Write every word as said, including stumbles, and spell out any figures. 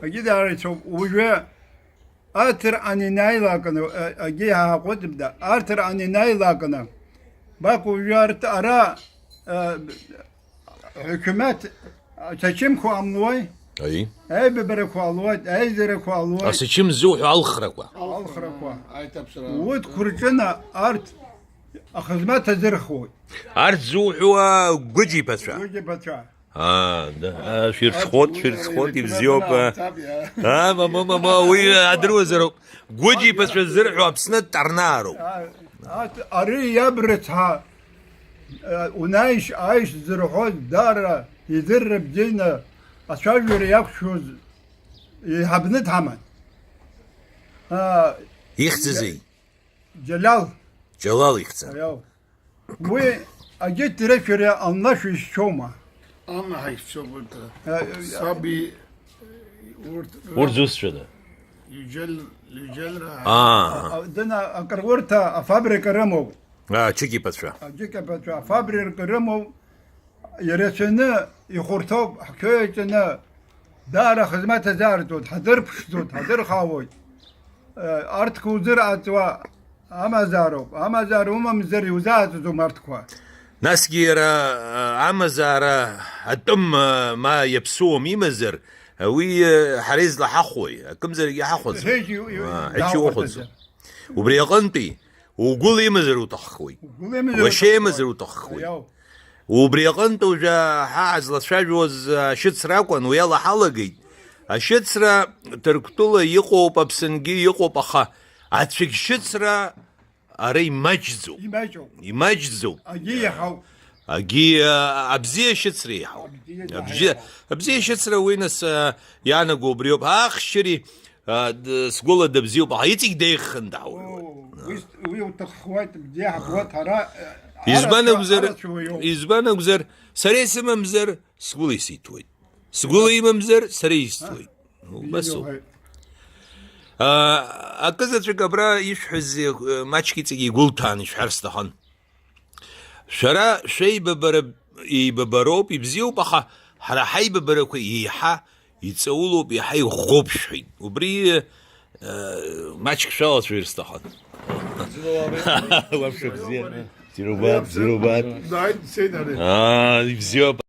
Агьи даара ицәоуп. Уажәы аҭыр анинааилакны, агьи ҳааҟәыҵып да, аҭыр анинааилакны, бак уажәы арҭ ара, ҳәақәымаҭ ачачымқәа ҟамлои? Аи. Аибабарақәа ҟалоит, аизарақәа ҟалоит. Асачым ззуҳәо алхрақәа. Алхрақәа. Аиҭаԥшра. Урҭ рҿына арҭ ахызмаҭ азырхуеит. Арҭ зуҳәо Гәыџь иԥацәа. Гәыџь иԥацәа. Аа, да, аа, шәирҽхәот, шәирҽхәот, ибзиоуп, аа. Аа, мама, мама, уи адыруазароуп. Гәыџь иԥацәа ззырҳәо Аԥсны дтарнаароуп. Ари иаб рыцҳа, унаишь-ааишь зырҳәоз даара идырра бзианы ацәажәара иақәшәоз еиҳабны дҳаман. Ихьӡызеи? Џьалал. Џьалал ихьӡын. Уи агьыҭ дырашәара анлашәа ишьцәоума? Амаҳа ишьцәоуп урҭ. Э, э, Саби, урҭ Урҭ зусҭцәада? Лиџьел-, Лиџьелра. Аа. А, дына акыр урҭ афабрика рымоуп. А, ачыкьаԥацәа. Аџьыкьаԥацәа афабрика рымоуп. Ирацәаны ихәарҭоуп, ҳқьоу иаҿаны даара хызмаҭ азаарҵоит, ҳадырԥшӡоит, ҳадырхаауеит. Э, арҭқәа узыраҵуа амазаароуп, амазаара умамзар иузааҵаӡом арҭқәа. Насгьы иара, э, амазаара атәым, э, ма иаԥсуам имазар, уи, э, ҳара излаҳахәои, акымзарак иҳахәаӡом. Ҳеи, иу-, иу-, Аа, ҳеи, иухәаӡом. Убри аҟынтәи, угәыла имазар уҭаххуеит. Угәыла имазар Лашьа уҭаххуеит. Имазар уҭаххуеит. Аиау. Убри аҟынтә уажәы ҳа ҳазлацәажәоз ашьыцра акәын, уи ала ҳалагеит. Ашьыцра Ҭырқәтәыла иҟоуп, Аԥсынгьы иҟоуп, аха ацәыгьшьыцра ара имаҷӡоуп. Имаҷуп. Имаҷӡоуп. Агьи иаҳауп. Агьи, а, абзиа ашьыцра иаҳауп. Абзиа Абзиа, иаҳауп. Абзиа ашьыцра уи нас, а, иаанаго убриоуп. Ахшьыри, а, д-, сгәыла дыбзиоуп, аха иҵегь деиӷьханы даауеит. О, уи с-, уи уҭаххуеит, бзиа ҳбуеит, ҳара, э, Избан ҳарацәа-, акәзар, ҳарацәа уаҩуп. Избан акәзар, сара исымамзар, сгәыла исиҭоит. Сгәыла имамзар, сара исҭоит. Убасоуп. Бзиа уҳәеит. А, акы заҵәык абра ишәҳәаз, э, маҷк иҵегь игәылҭәаан ишәҳәар сҭахын. Шәара шәеибабара еибабароуп, ибзиоуп, аха ҳара ҳаибабарақәа еиҳа иҵаулоуп, еиҳа иӷәӷәоуп шәҳәеит. Убри, э, маҷк шәалацәажәар сҭахын. Лаԥшықә бзиа. Зирубат, зирубат. Дааит, дцеит ари. Аа, ибзиоуп.